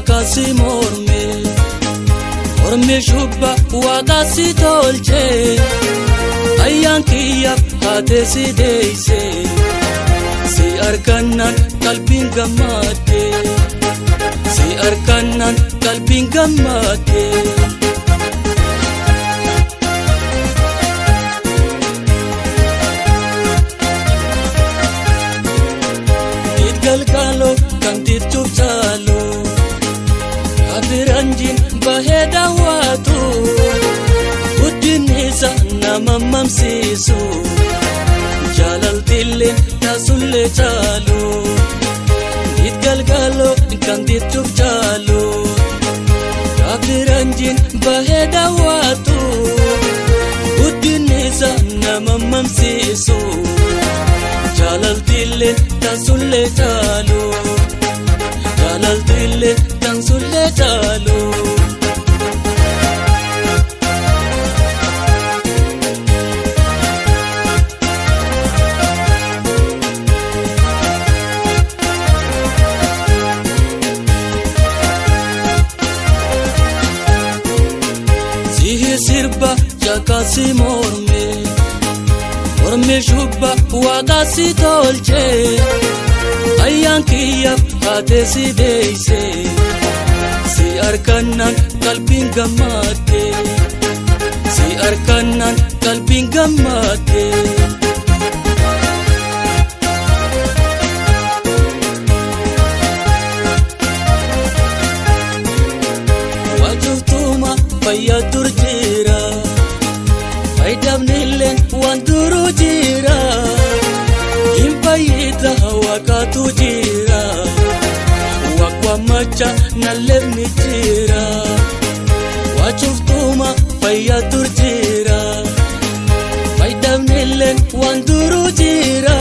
jakasi morme Morme shubba waaqasi tolche Ayyaan kiyyaaf haatee si deeyse Si argannaan qalbiin gammadde Si argannaan qalbiin gammadde. Galgalo kan dittuuf caalu Abiranjiin bahee daawwatu Guddinni isa nama mamsiisu Jaalaltillee taasullee caalu Dit galgalo kan dittuuf caalu Abiranjiin bahee daawwatu Guddinni isa nama mamsiisu Jaalaltillee tansullee caalu Jaalaltillee tansullee caalu. Sihi sirba jakasi morme Morme shubba waaqasi tolche Ayyaan kiyyaaf haatee si deeyse Si argannaan qalbiin gammadde Si argannaan qalbiin gammadde. Waajjirtuma fayyaa dur jira Fayyadamnillee waan duruu jira Hin fayyida waaqatu jira Waaqwamacha nalleefni jira Waajjirtuma fayyaa dur jira Fayyadamnillee waan duruu jira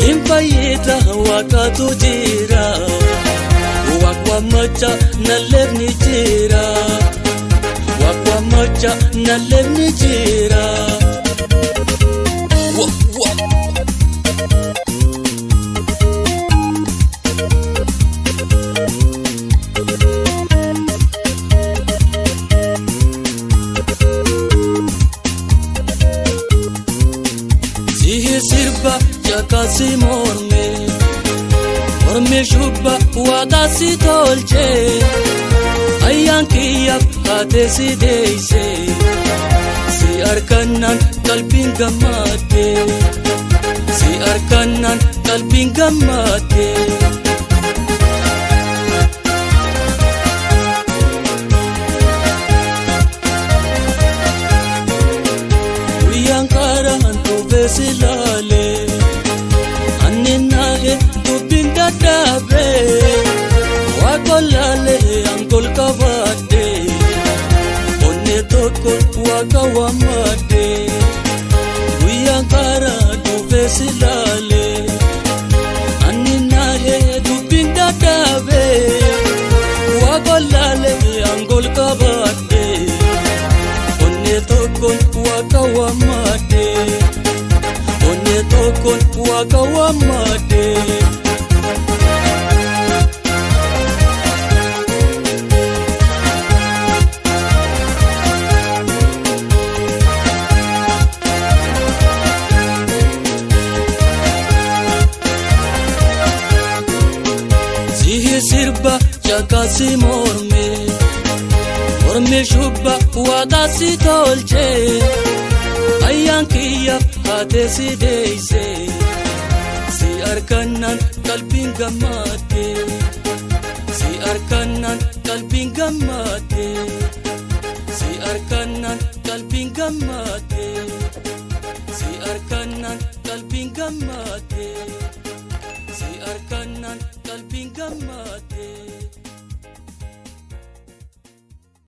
Hin fayyida waaqatu jira Waaqwamacha nalleefni jira Waaqwamacha nalleefni jira. Wa wa. Sihi sirba jakasi morme Morme shubba waaqasi tolche Ayyaan kiyyaaf haatee si deeyse Si argannaan qalbiin gammadde Si argannaan qalbiin gammadde. Guyyaan karaan dhufee si laale Ani nahe dubbiin dadhabe Waaqolaalee angol qabadde Onnee tokko waaqa waammadde Guyyaan karaa dhufee si laale Ani nahe dubbiin dadhabe Waaqolaalee angol qabadde Onnee tokko waaqa waammadde Onnee tokko waaqa waammadde. Sihi sirba jakasi morme Morme shubba waaqasi tolche Ayyaan kiyyaaf haatee si deeyse Si argannaan qalbiin gammadde Si argannaan qalbiin gammadde Si argannaan qalbiin gammadde Si argannaan qalbiin gammadde Si argannaan qalbiin gammadde.